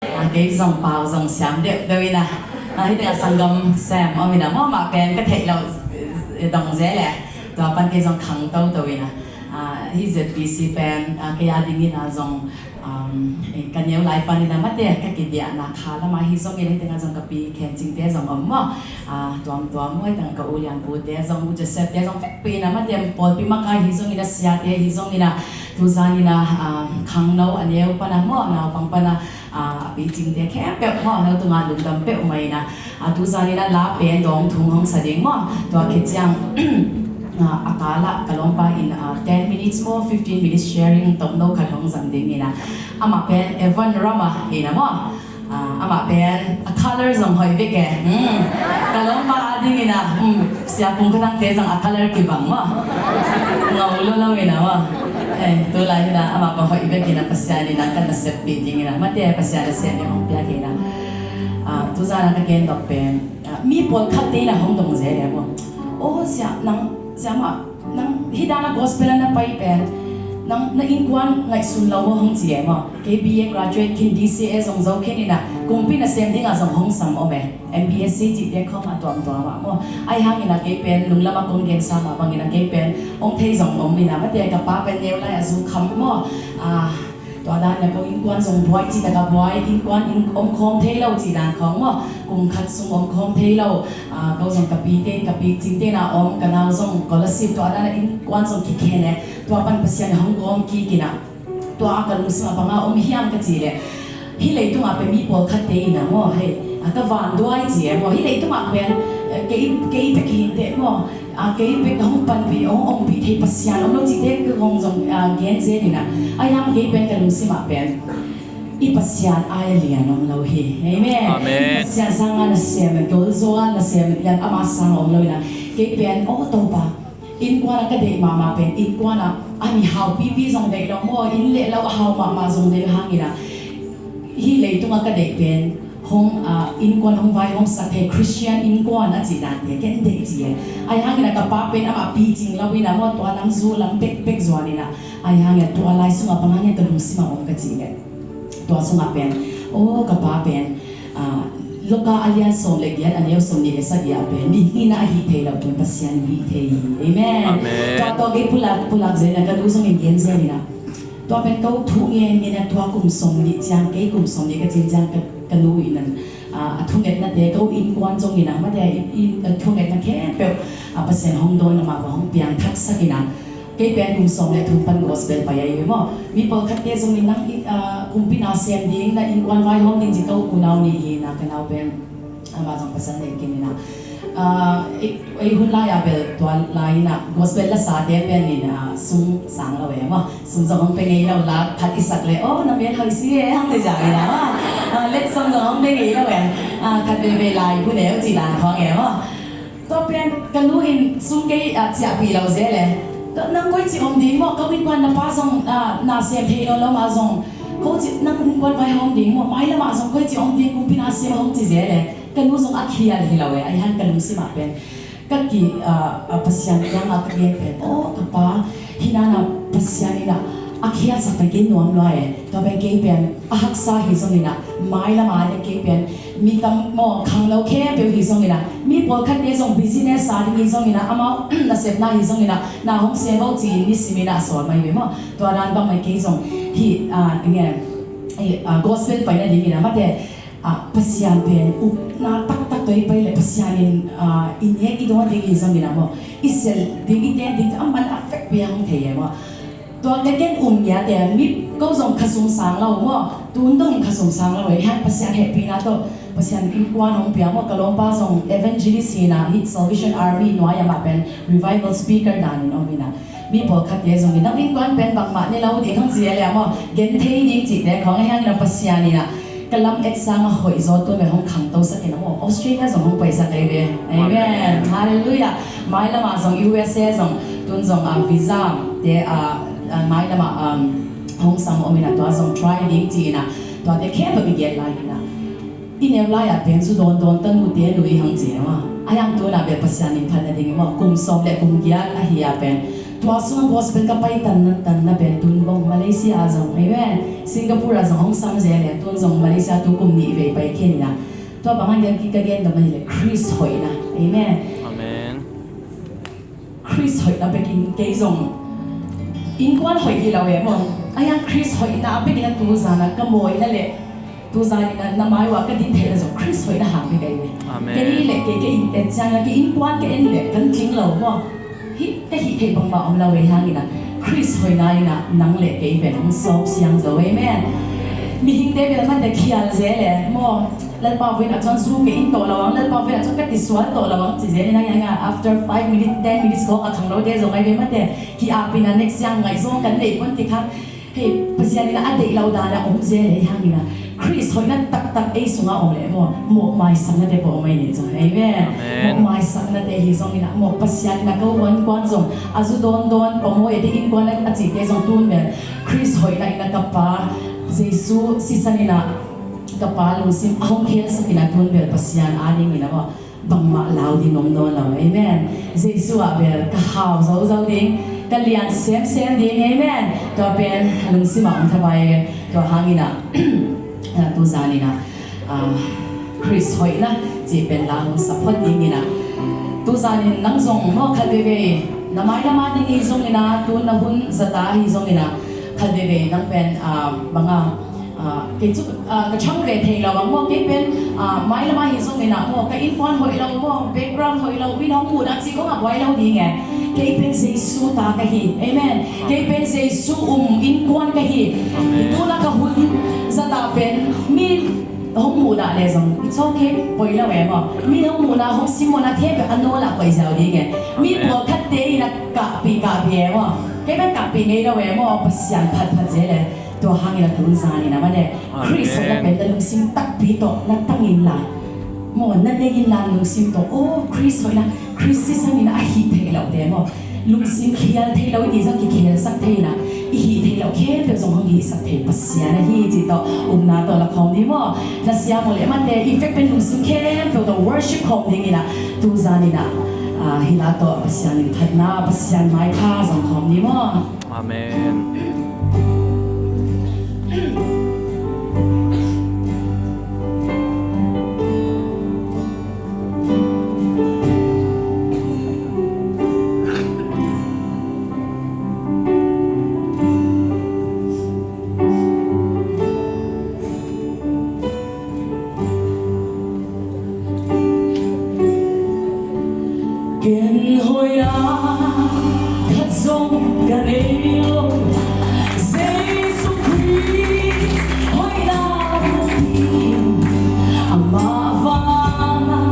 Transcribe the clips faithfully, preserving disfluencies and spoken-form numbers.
Ah, kei zong pau zong siam deuhdeuh ina. Ah, hih tengah sanggam sem om ina maw, amah pen ka theih loh, eh, dong zel e. Tua pan kei zong khang toto ina. Ah, hih Z B C pen, ah, kei a ding ina zong, um, eh, ka neu lai pan ina mate ka kidiahna kha lama hi zong ina, hih tengah zong ka pi khencingte zong om maw. Ah, tuamtuam maw, hih tengah ka u Lian Pu te zong, u Joseph te zong, vekpi ina mate pawlpi makai hi zong ina, siate hi zong ina, tuzan ina, ah, khangno a neu pana maw, naupang pana, ah, a picingte khempeuh maw, no tungah lungdam peuhmah ina, ah, tuzan ina la pen dawng thum hong sa ding maw, tua khit ciang, ah, a kala ka lawmpa in, ah, ten minutes maw, fifteen minutes sharing tomno khat hong zang ding ina, amah pen Evan Rama ina maw, ah, amah pen a color zong hoih bek e. Hmm. Ka lawmpa a ding ina, hmm, Sia Pung Kha Thang te zong a color kibang maw. Ngau lo lo ina maw. Eh, tu lai ina amah pa hoih bek ina Pasian ina kan na seppih ding ina mate Pasian a sem ina hong piak ina. Ah, tuzan a ka gen dok pen, ah, mi pawlkhat te ina hong dong zel e maw. Oh, sia, nang, sia mah, nang hih dan a gospel a na pai pen, nang na innkuan ngaihsun lo maw hong ci e maw. Kei B A graduate khin, D C A zong zo khin ina, kumpi nasem dingah zong hong sam om e. M B S C cihte khawng a tuamtuam ah maw. Ahi hang ina kei pen lunglam a kong gensa mah bang ina kei pen hong thei zong om ina mate, ka pa pen neu lai a zu kham maw. Ah, tua dan ina ko innkuan zong buai, cih tak a buai, innkuan in om khawm thei lo cih dan khawng maw. Kum khat sung om khawm thei lo. Ah, ko zong ka pite, ka picingte na om, ka nau zong scholarship, tua dan a innkuan zong kikhen e. Tua pan Pasian hong gawm kik ina. Tua a ka lungsim a bang a om hiam ka cih leh, hih leitungah pen mi pawlkhatte ina maw, hei, a ka vanduai ci e maw, hih leitungah pen, eh, kei, kei bek hi inteh maw, a, kei bek hong panpih, hong ompih thei Pasian om lo cihte ka hong zong, a, gen zen ina. Ahi hang kei pen ka lungsim ah pen i Pasian ai a lian om lo hi. Amen. Amen. I Pasian sangin a nasem, dolzo a nasem, lian ama sang om lo ina. Kei pen, oh, Topa, innkuan a ka deih mahmah pen, innkuan a a mi haupipi zong deih lo maw, inn le lo a hau mahmah zong deih hang ina, hih leitung a ka deih pen hong, ah, innkuan hong vaihawmsak thei Christian innkuan a cih dante ken deih ci e. Ahi hang ina ka pa pen amah picing lo ina maw, tua lam zu lam pekpek zuan ina. Ahi hang ina tua lai sungah bang hang ina ka lungsim ah om ka cih leh, tua sungah pen, oh, ka pa pen, ah, Luka a lian sawm le giat, a neu sawm nih le sagih ah pen mihing in a hih thei lo pen Pasian in hih thei hi. Amen. Amen. Tua tawh kei pulak, pulak zel ina ka nu zong in gen zel ina. Tua pen ko thu ngen ngen a tua kum sawm nih ciang, kei kum sawm nih ka cin ciang ka, ka nu in an, ah, a thungetnate ko innkuan zong ina mate i, i, a thungetna khempeuh, ah, Pasian hong dawn amah hong piangthaksak ina. Kei pen kum sawm le thum pan gospel pai ahi ve maw. Mi pawlkhatte zong in nang, ah, kumpi nasem ding, na innkuan vaihawm ding ci ko unau nih hi ina, ka nau pen amah zong pasal nei khin ina. Ah, ei, ei hun lai a bel tua lai ina gospel lasate pen ina sum sang lo e maw. Sum zong hong pe ngei lo, lakh khat i sak le, oh, na mel hoih si e, hong ci zang ina maw. Ah, letsong zong hong pe ngei lo e. Ah, khat veve lai bu neu ci dan khawng e maw. Tua pen ka nu in sum kei, ah, ciahpih lo zel e. Tua nang koici om ding maw, ko innkuan na pa zong, ah, nasem thei lo lo mah zong, koici nang innkuan vaihawm ding maw, mailam ah zong koici om ding, kumpi nasem hong ci zel e. Ka nu zong a khial hi lo e, ahi hang ka lungsim ah pen ka ki, ah, ah, Pasian kiang ah ka gen pen, oh, ka pa, hih dan a Pasian in a, a khialsak pen kei nuam lua e. Tua pen kei pen a haksa hi zong ina, mailam ah kei pen mi tam maw, khangno khempeuh hi zong ina, mi pawlkhatte zong business a ding hi zong ina, amau nasepna hi zong ina, na hong sem vo ci-in nisim ina a sawl mai ve maw. Tua dan bang mai kei zong hih, ah, enge, hih, ah, gospel pai nading ina mate, ah, Pasian pen upna taktak tawh i pai leh Pasian in, ah, i nek i dawn ding hi zong ina maw, i sel ding, i ten ding a man a vekpi a hong thei e maw. Tua ken ken um ngiat e, mi ko zong khasum sang lo maw, tun dongin khasum sang lo e, hang Pasian hehpihna tawh Pasian innkuan hong pia maw, ka lawmpa zong evangelist hi ina, hih Salvation Army nuai ah amah pen revival speaker danin om ina. Mi pawlkhatte zong in nang innkuan pen bangmah ne lo ding hong ci e le maw, gen thei ding cihte khawng ahi hang ina Pasian ina ka lam et sang a hoih zaw tun ve hong khangtosak ina maw, Australia zong hong paisak ei ve. Amen. Amen. Hallelujah. Mailam ah zong U S A zong, tun zong, ah, visa te, ah, ah, mailam ah, um, hong sam om ina tua zong try ding ci ina, tuate khempeuh i gen lai ina. I neu lai ah pen zu dawndawn tanu te lui hang ci e maw. Ahi hang tun a bel Pasian in phat nading e maw, kum sawm le kum giat ahi a pen Tua sung gospel ka pai tanna tanna pen tun bang Malaysia ah zong, amen, Singapore ah zong hong sam zel e, tun zong Malaysia tu kum nih vei pai khin ina. Tua bang hang gen ki ka gen dam ahih leh Khrist hoihna, amen. Amen. Khrist hoihna pekin kei zong innkuan hoih hi lo e maw. Ahi hang Khrist hoihna a pekin a tuzan a ka mawi na le tuzan ina na mai uah ka din theihna zong Khrist hoihna hang bek ahi ve. Amen. Kei le kei ka in et ciang ina ka innkuan ka en le kan tling lo maw. Hih ka hih theih bangmah om lo e hang ina Khrist hoihna ina nang le kei pen hong sawm siang zo, amen. Mihingte bel mate khial zel e maw. Lalpa vuin a chuan zu ka in tawh lo ang, Lalpa vuin a chuan ka tisual tawh lo ang ci zel ina hang ina after five minutes, ten minutes khawng a khang lote zong ahi ve mate. Ki-ap ina next yang ngaihzawng kan nei pon ti kha. Hei, Pasian ina a deih lo dan a om zel e hang ina Khrist hoihna taktak ei sunga om leh maw, mawhmaisaknate pawh om ei ni chu. Amen. Amen. Mawhmaisaknate hi zong ina maw, Pasian ina ka uan kuan zong a zu dawn dawn, ka mawi a ding innkuan a cihte zong tun bel Khrist hoihna ina ka pa Jesu sisan ina ka pa lungsim a hong khelsak ina tun bel Pasian a ding ina maw, bangmah lau ding om nawn lo. Amen. Jesu ah bel ka hau zozo ding, ka lian semsem ding. Amen. Tua pen a lungsim ah om thapai e. Tua hang ina tuzan ina Khrist hoihna cih pen la hong sa phot ding ina, tuzan in nang zong maw khat veve na mai lama ding hi zong ina, tun na hun zata hi zong ina khat veve nang pen banga kei cu ka chang ve thei lo ang maw, kei pen mai lama hi zong ina maw, ka innkuan hoih lo maw, background hoih lo, min hong muhna cih kong a buai lo ding e. Kei pen Jesu ta ka hi. Amen. Kei pen Jesu um innkuan ka hi. Tuna ka hun zata pen mi hong muhna le zong it's okay, poi lo e maw. Mi hong muhna hong simmawhna thei pen a nawl ah koih ziau ding e. Mi pawlkhatte ina kahpih kahpih e maw. Kei pen kahpih ngei lo e maw, Pasian phatphat zel e. Tua hangin a tun zan in a mane Khrist hoihna pen na lungsim takpi tawh na tang inla, maw, na nei inla lungsim tawh, oh, Khrist hoihna, Khrist sisan in a hih theih loh te maw, lungsim khial theih loh i ti zong kikhialsak thei inla, i hih theih loh khempeuh zong hong hihsak thei Pasian ahi cih tawh upna tawh la khawm ding maw. Na siam uh leh mate i vek pen lungsim khempeuh tawh worship khawm ding inla, tu zan inla hih la tawh Pasian min phatna, Pasian maipha zong khawm ding maw. Amen. Ken hoihna khat zong ka nei lo, Jesu Khrist hoihna in amah vanga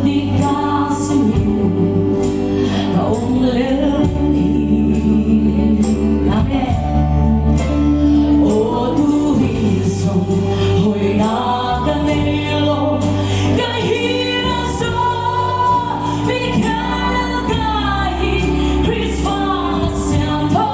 dik ka simin ka om lel hi. Amen. Aw, tu hi zong hoihna ka nei lo, ka hihna zong mi khat ka hi, Khrist vang a siangtho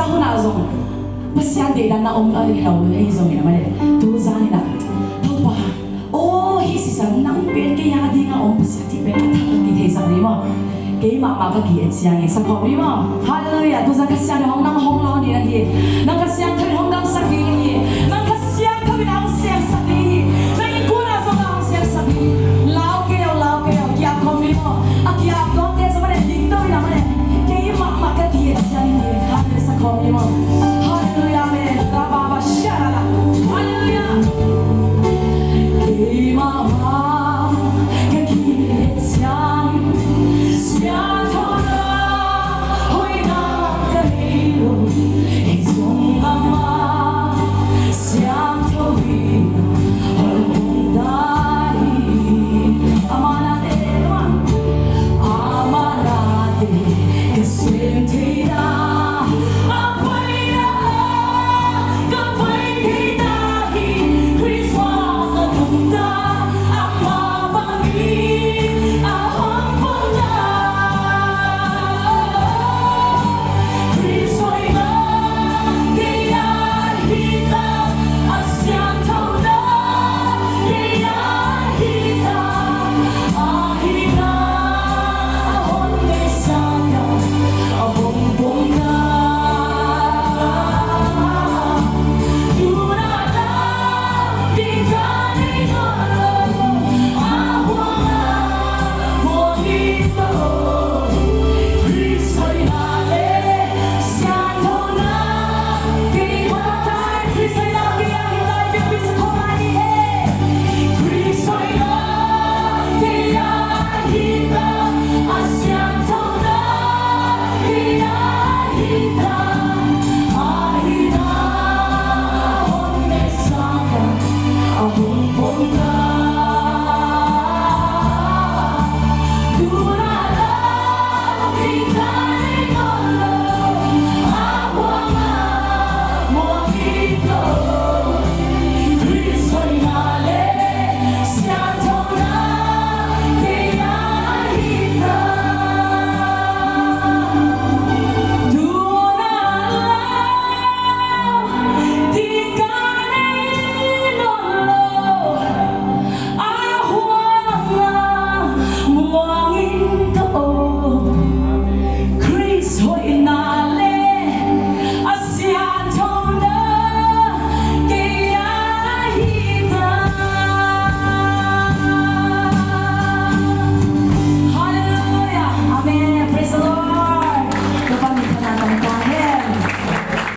Hunah zong Pasian deihdan na om ahi lo ahi zongin a mah leh tu zanin ah Topa, aw hih sisan nang pen kei a dingin a om Pasian cih pen a thak a kitheisak ni maw. Kei mahmah ka ki-et ciangin sa khawm ni maw. Halleluiah. Tu zan Kha Siangtho in hong nang hong lawn ding ahi. Nang Kha Siangtho in hong damsak ding ahi. Nang Kha Siangtho in hong semsak